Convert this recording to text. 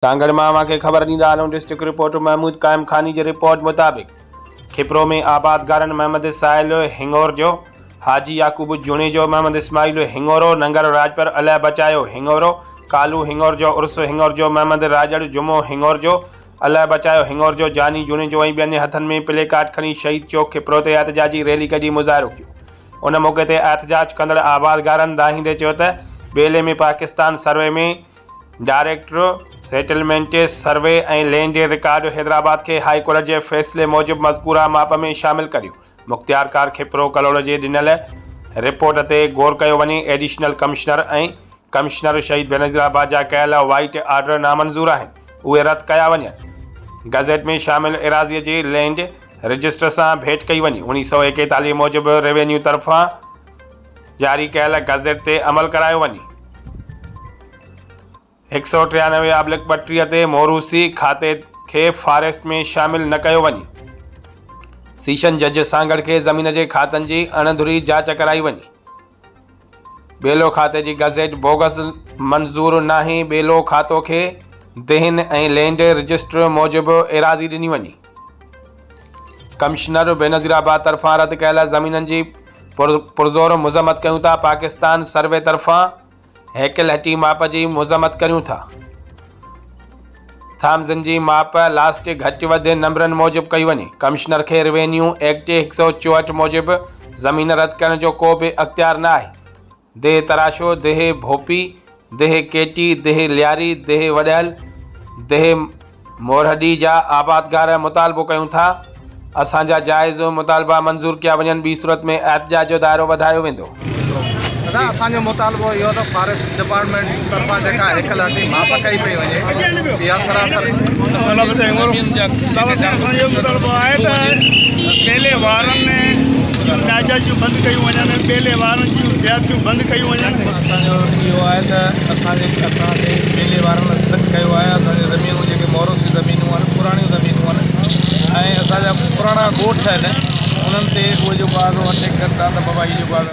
سانگهڙ مان اوهان کي خبر ڏيندا هلون ڊسٽرڪٽ رپورٽر محمود قائم خاني جي رپورٽ مطابق کپرو ۾ آبادگارن محمد ساحل هڱورجو، حاجي يعقوب جوڻيجو، محمد اسماعيل هڱورو، ننگر راڄپر، الهه بچايو هڱورو، ڪالو هڱورجو، عرس هڱورجو، محمد راڄڙ، جمعو هڱورجو، الهه بچايو هڱورجو، جاني جوڻيجو ۽ ٻين هٿن ۾ پلي ڪارڊ کڻي شهيد چوڪ کپرو تي احتجاجي ريلي ڪڍي مظاهرو ڪيو. ان موقعي تي احتجاج ڪندڙ آبادگارن دانهيندي چيو ته ٻيلي ۾ Pakistan survey ۾ director settlement survey ۽ land record Hyderabad کي هائي ڪورٽ جي فيصلي موجب مذڪوره ماپ ۾ شامل ڪريو، مختيارڪار کپرو ڪلهوڙو جي ڏنل رپورٽ تي غور ڪيو وڃي، ايڊيشنل ڪمشنر ۽ ڪمشنر شهيد بينظيرآباد جا ڪيل وائيٽ آرڊر نامنظور آهن، اهي رد ڪيا وڃن، گزيٽ ۾ شامل ايراضي جي لينڊ رجسٽر سان ڀيٽ ڪئي وڃي، 1941 موجب روينيو طرفان جاري ڪيل گزيٽ تي عمل ڪرايو وڃي. 193 آبلڪ 32 تي موروثي کاتي کي فاريسٽ ۾ شامل نه ڪيو وڃي. سيشن جج سانگهڙ کي زمين جي کاتن جي اڻ ڌري جاچ ڪرائي وڃي. ٻيلو کاتي جي گزيٽ بوگس منظور ناهي ٻيلو کاتو کي ديهن ۽ لينڊ رجسٽر موجب ايراضي ڏني وڃي. ڪمشنر بينظيرآباد طرفان رد ڪيل زمينن جي پرزور مذمت ڪيون ٿا، پاڪستان سروي طرفان هيڪل هٽي ماپ جي مذمت ڪريون ٿا، ٿامزن جي ماپ لاسٽ گهٽ وڌ نمبرن موجب ڪئي وڃي، ڪمشنر کي روينيو ايڪٽ 164 موجب زمين رد ڪرڻ جو ڪو به اختيار نه آهي. ديهه تراشو، ديهه ڀوپي، ديهه ڪيٽي، ديهه لياري، ديهه وڏهل، ديهه مورهڏي جا آبادگار مطالبو ڪيون ٿا اسان جا جائز مطالبا منظور ڪيا وڃن ٻي صورت ۾ احتجاج جو دائرو وڌايو ويندو. دادا اسان جو مطالبو اهو ته فاريسٽ ڊپارٽمينٽ طرفان جيڪا هڪل هٽي ماپ ڪئي پئي وڃي اها سراسر اسان جو مطالبو آهي ته ٻيلي وارن جون ناجائزيون بند ڪيون وڃن ٻيلي وارن جون زيادتيون بند ڪيون وڃن. اسان جو اهو آهي ته اسان جي اسان کي ٻيلي وارن تنگ ڪيو آهي اسان جي زمينون جيڪي موروثي زمينون آهن پراڻيون زمينون آهن ۽ اسان جا پراڻا ڳوٺ آهن انهن تي اهي جيڪو آهي سو اٽيڪ ڪن ٿا ته بابا هي جيڪو آهي.